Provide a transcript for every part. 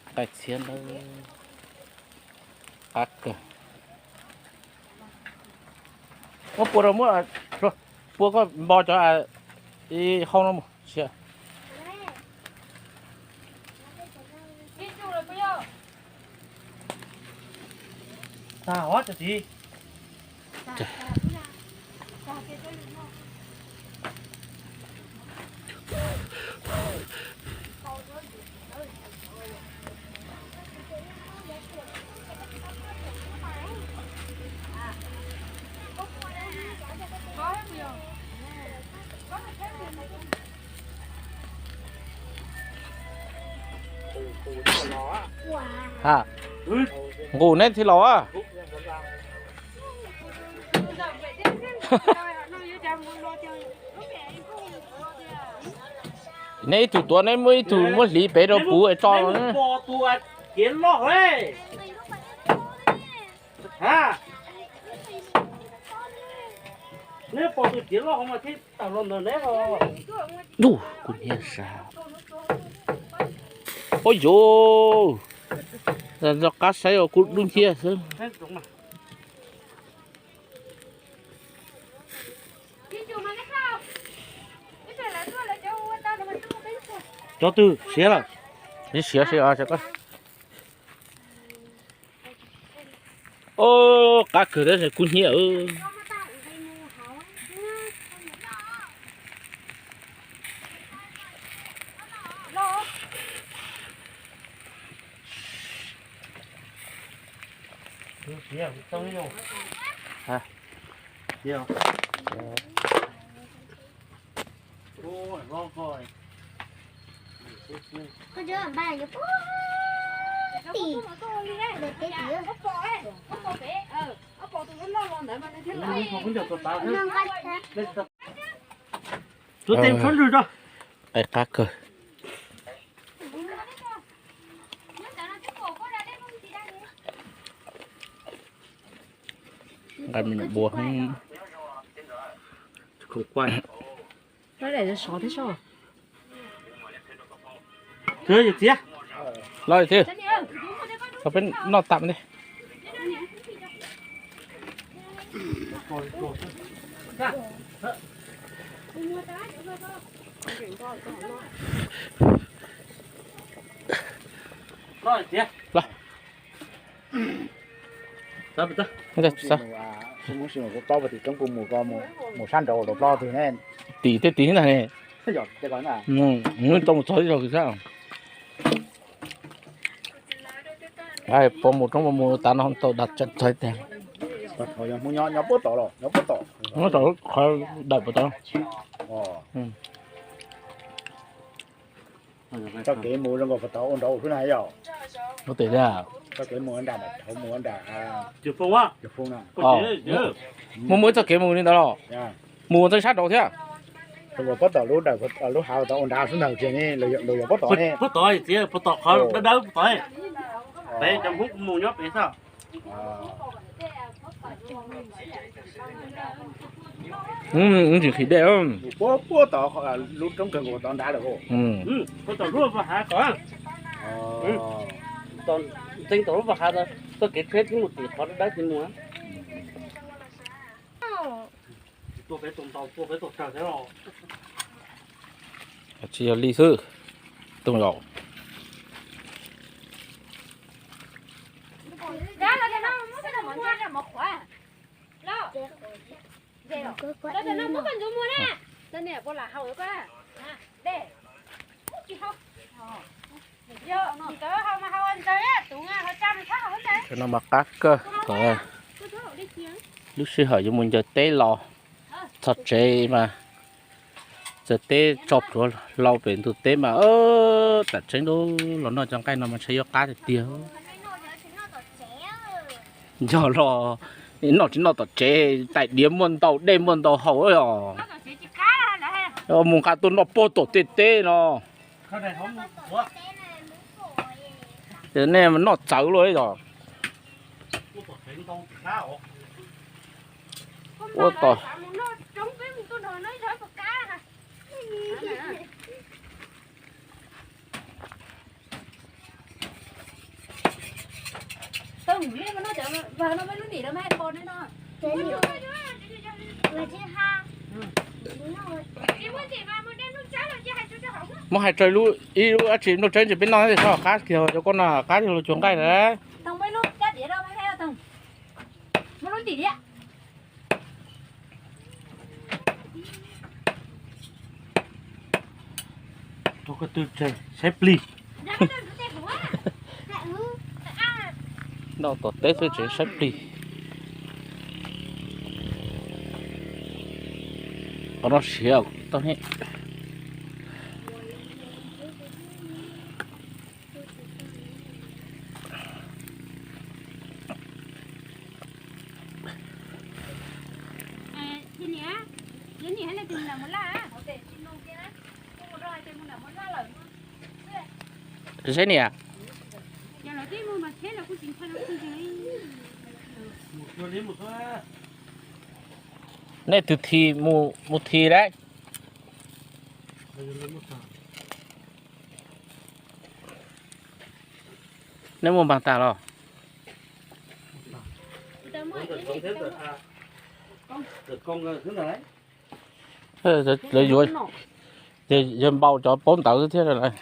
Nqaij txhiab ntawd qab kawg. Muab pua rau, muab pua koj npo cov hau no mus siav. Ha, nqus neb thiaj los a. Neb ib tug tuav, neb muab ib tug muab hliv pem rau puv es tso. Dub, kuv niag sab. Ua yus, nco qab saib os, kuv dub nciab xwb. Cov twg siav lawm? Siav, siav. Qab kawg tab sis kub hnyiab. Qab kawg. Nqaij me nyuam npua. Los thiab, peb noj tag li. Los. Kuv mus roob kuv mus sab nraud los ploj twg ne. Tim tej tim ntag ne. Tau mus txog ib zaug sab. Pov mus roob pov mus tas no tau dag txawv tag. Nyob tom qhov dawm puas tau. Txoj kev mus zoo nkaus puas tau ua nraud xwb na yom? Txoj kev mus nram, dhau mus nram Cwm Foob na. Mus mus ib txoj kev mus li ntawd los? Mus ua ntxeev sab nraud thiab. Zoo nkaus puas tom lub dawm, lub hav tau ua nrad xwb ntag tiag ne, los yog puas tom ne? Puas tom, puas tom qhov dawb dawb puas tom. Pem cov Hmoob mus nyob pem xwb. Ntsis qhis dej. Puab puab tom lub roob kawg nkaus tom nrad lawm. Puab tom lub hav ko. Ntxeev tom lub hav, txoj kev tsheb tib mus tim qhov dawb tib mus. Tsis yog li xwb, tus yau. No mas qab kawg, lub sij hawm yuav mus ncaws teb los txog tsev mas txawm teb tso plhuav hlau pem ntug teb mas tam tseeb los noj cov nqaij no mas ntshe yuav qab tiag tiag. Yog los noj tsis noj tom tsev, tais diav muaj ntau, dej muaj ntau haus os. Mus nqa tuaj noj puag tom tej teb no. Ces nej noj txawv luaj os. Ua tom. Muab hais rau ib lub dab tsi nplooj tsawb ntsis peb noj, tso qab kiag cov koj no qab los cuag nqaij lawm. Rau ko tw tsev saib plig. Noj tom teb xwb tsev saib plig. Qhov no siav tau ne. Saib niam. Nej twg thi mus thi lawm? Nej muaj npaag tas los? Lawv yuav, yawg npau cov paub ntawv thiab lawm.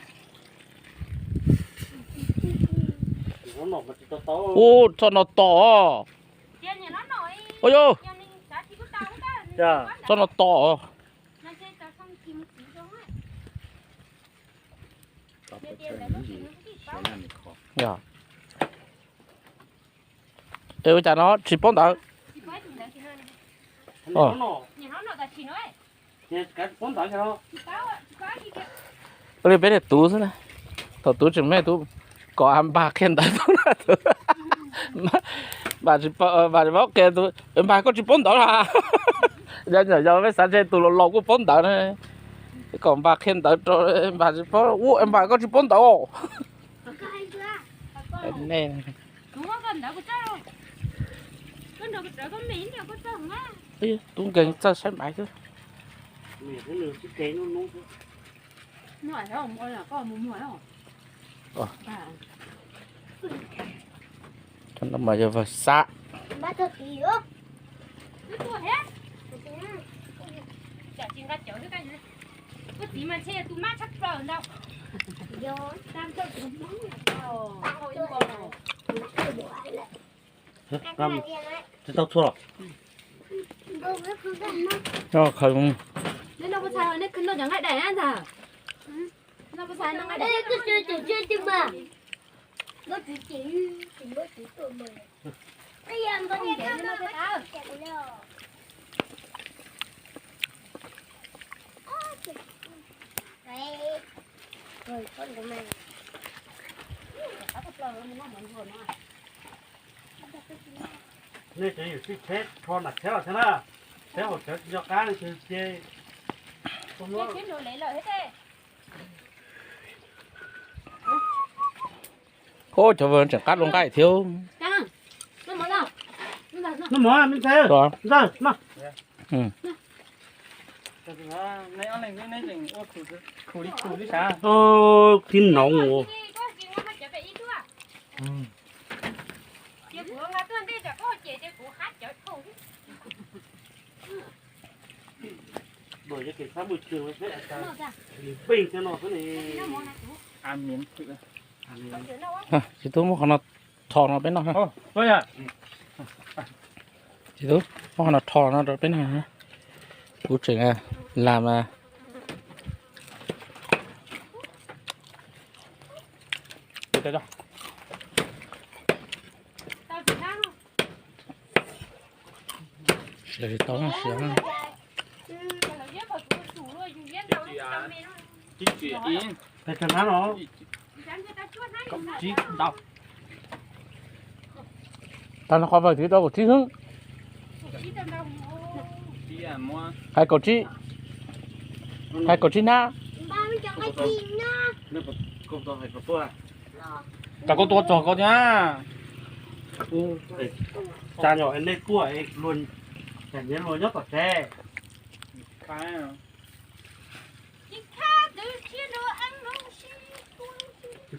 Ub, txoj no tom. Ua yog, txoj no tom. Es ua cas no tsis paub ntawv? Li peb niag tub xwb na, thaum tub tseem me tub kom npag qhia ntawv tub na, npag tsis paub, npag koj tsis paub ntawv los? Yog nyuam yaus peb xav ntshe tus laus laus kuj paub ntawv na, kom npag qhia ntawv rau npag tsis paub, ua npag koj tsis paub ntawv os. Nej, tub nkeeg txawj saib maiv xwb. Cov no mas yog vawg xab. Tsis tau txhua los? Nej cov yawm txwj tsheb rho nram tsheb los thiab na, tsheb hauv tsev tsis nco qab ne, ces Ub, cov vawg tseem qab dua nqaij thiab. Noj mov, me ntxhais, ntxawg, noj. Tib noov. Txiv tub, muab qhov no rho no peb noj. Txiv tub, muab qhov no rho no rau peb noj. Kuv tseem lam mas. Siav tsis tau, siav. Peb tag hnab no. Tag no qhov vawg txiv rau kaum tsib xwb. Hais kaum tsib, hais kaum tsib hnab. Tam koj tua txog koj thiab. Cas yog nej kuj luag, cas nyiav luag nyob tom tsev.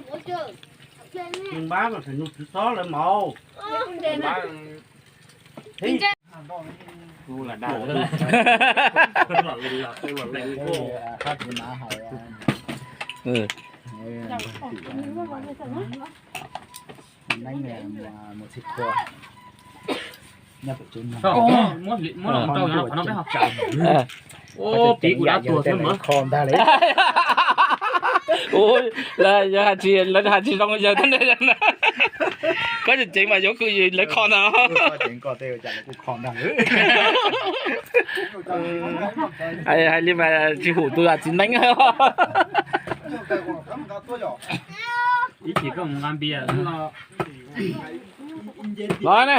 Nws npab mas phải nug Tswv Xob lawv mov. Ua, lawv hais tsis, lawv hais tsis zoo yawg thiab ne. Koj tseem ceev mas yuav kwv lawv kho ntag. Hais li mas tsis hum tus txiv neeb. Los ne.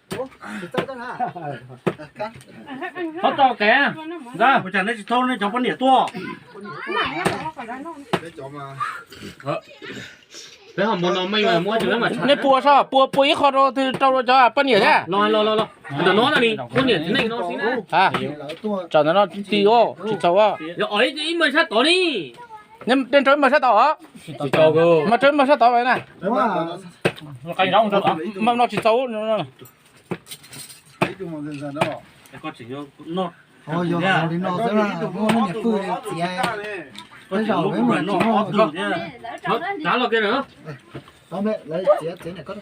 Txhob tso kev ntag. Ua cas nej tsis thauj nej cov poj niam tuaj? Nej pua sab, pua pua ib qho rau, rau cov poj niam thiab. Ntawm no na, poj niam neej no xwb na. Tsam ntawm no ti ua tsis txaus. Ib maj sab tod ni. Tej nrau ib maj sab tod. Mas rau ib maj sab tod na. Mas no tsis txaus. Yog li no xwb, muab niam pw txiav, tej zaum peb mus tsis muaj. Txiav txiav niam koj.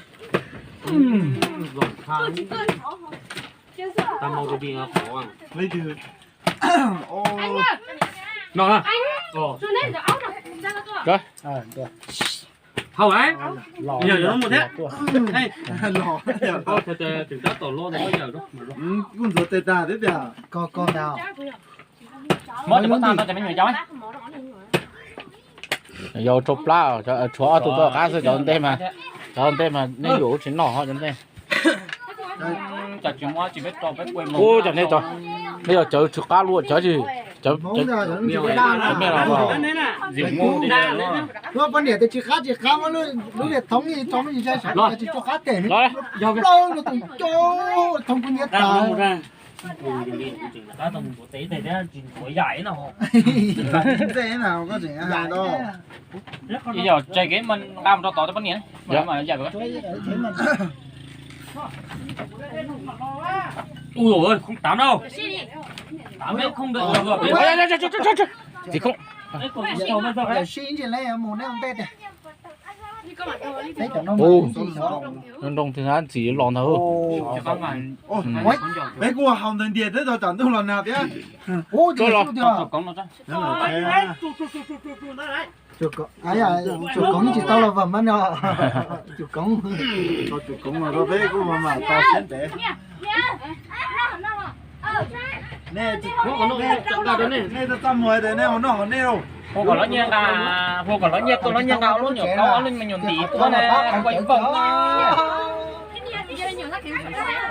No. Hau, yog no mus thiab. Kuj ntxuav tes tag thiab tiag. Muab tus pob tag no cov me nyuam yau. Yau rau plab, tshuav ob tug tom qab xwb, cov ntej mas, cov ntej mas nej yuav ua tsis noj ho cov ntej. Ub, cov nej, nej yog cov tsw qab luaj, cov, cov, cov me los. Poj niam tias tsis qab tsis qab, muab lub niag thoob tso me ntsis, tsis qab tes, plaub no tus coj thoob kuv nyiav tas. Yog tseg kev mas nqa mus rau tod tej poj niam. Ui, không tám đâu. Tám đấy không được. Txiv không. Ntxim los ntag. Peb kuj haus ntawd ntiag twb tau tsam ntuj los nag thiab. Tsum koov tsis tau los vam mas no. Tsum koov, tsum koov los rau peb kuj mam mam tau siab ntev. Nej txaj muag tias nej ho noj hauv nej lauj. Hu kom lawv nyiag nqa, hu kom lawv nyiag tuaj, lawv nyiag nqa ob lub nyuam qaub, ob lub me nyuam ntim tuaj na, ua ib npaug na.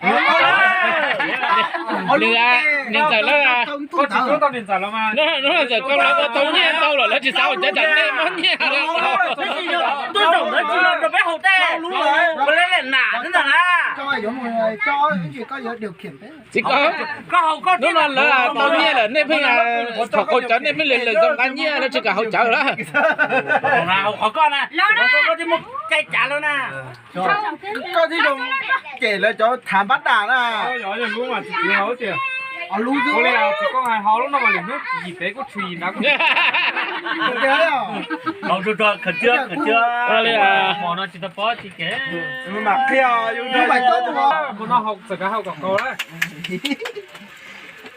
Nws, niam ntxawm lawv, niam ntxawm koj lawv ua tau nyiaj ntau lawm, lawv tsis xav ua cov tsam nej muab nyiaj lawm. Tsis ko, hnub no lawv tau nyiaj lawm nej pheej thaum qaug cawv nej pheej li lawm zoo nqa nyiaj, lawv tsis kam haus cawv lawm. Koj thiaj zoo cem lawv cov tham npab dam na.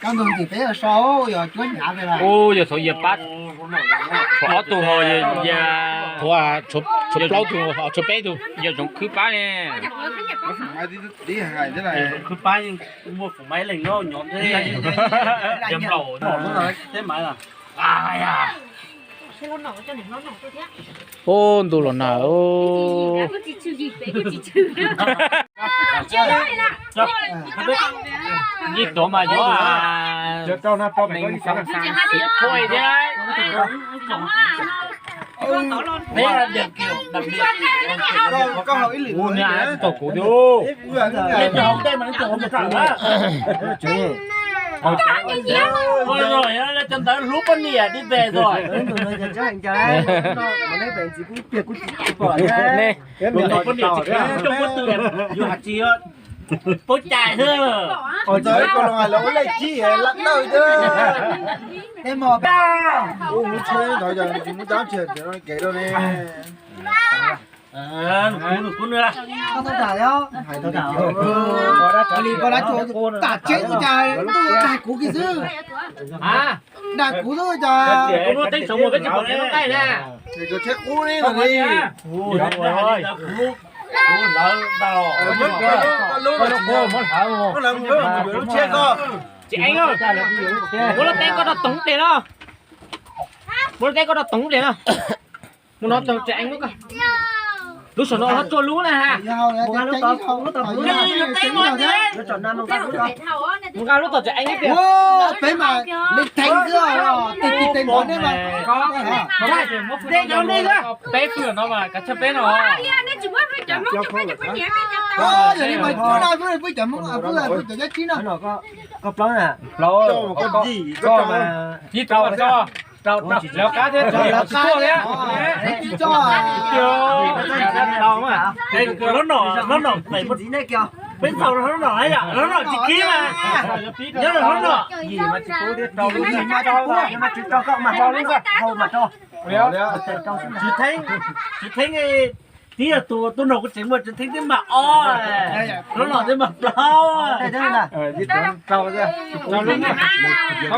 Koj ntug ntxim peb yog so yog cuab nyav peb. Ub, yog thaum yawg pab, tshuav ob tug ho, yawg, tshuav plaub tug, tshuav peb tug, yawg Zoov Khwb pab ne. Ub, ntu los nag. Ib tuav mas yuav tau kuv thiab. Cov ntawd hlub poj niam di pes os. Poj niam tsis pub cai xwb. Ntxawm ko los hais lawv ua lej tsib la dawj xwb. Tej mos ua lub tsheb ntawd yog muab cab tsis kev rau ne. Li koj lab tsuas tam tseeb ua cas tuaj dag kuv kiag xwb. Dag kuv xwb cas. Kuv lub teeb tsoom muaj peb tsis pom nqaij na. Cov tsheb qub ne los li. Muab lub tsheb ko. Tsis eeb, muab lub teeb koj rau toov pliag no. Muab lub teeb koj rau toov pliag no. Mus no tsis eeb lub ko. Lub saum no ho tsuag lub na ha. Mus nqa lub tom tsis eeb ib pliag. Peb mas li theev xwb os, tes tis tes npov nej mas. Peb pwg no mas kav tsij peb no. Yog li mas peb no peb cov Hmoob, peb cov Yab Tsib no. Koj plaub na, plaub, koj mas ib rau, rau, rau lawv qab thiab, rau lawv qab thiab. Hlob Nom, hlob Nom, peb txhaum hlob Nom yom, hlob Nom tsis khib mas. Nyob hlob Nom. Tsis theeb, tsis theeb, tib yog tus tub nug kuv tseem muaj tsis theeb tib mas ob, hlob Nom tib mas plaub. Qhov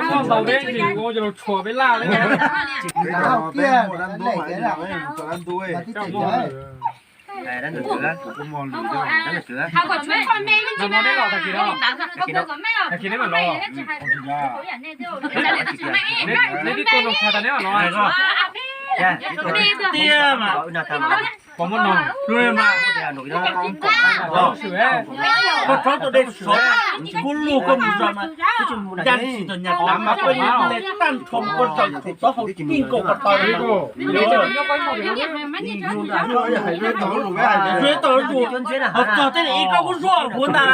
muaj ntaus deb ntsis ua yus tshuam peb laj li. Neb twb tuaj nug tag tas neb mam los. Tiag mas. Pom muab nug. Koj txhob tus dej sov, kuv lug koj mus zog mas, ncaj tsis tau nyas tav mas koj yeej le tag nrho koj zaum txog hauv tij nkaus ko taw. Zuav tau lub, ho txog tej ib koj kuj zuaj kuv ntag.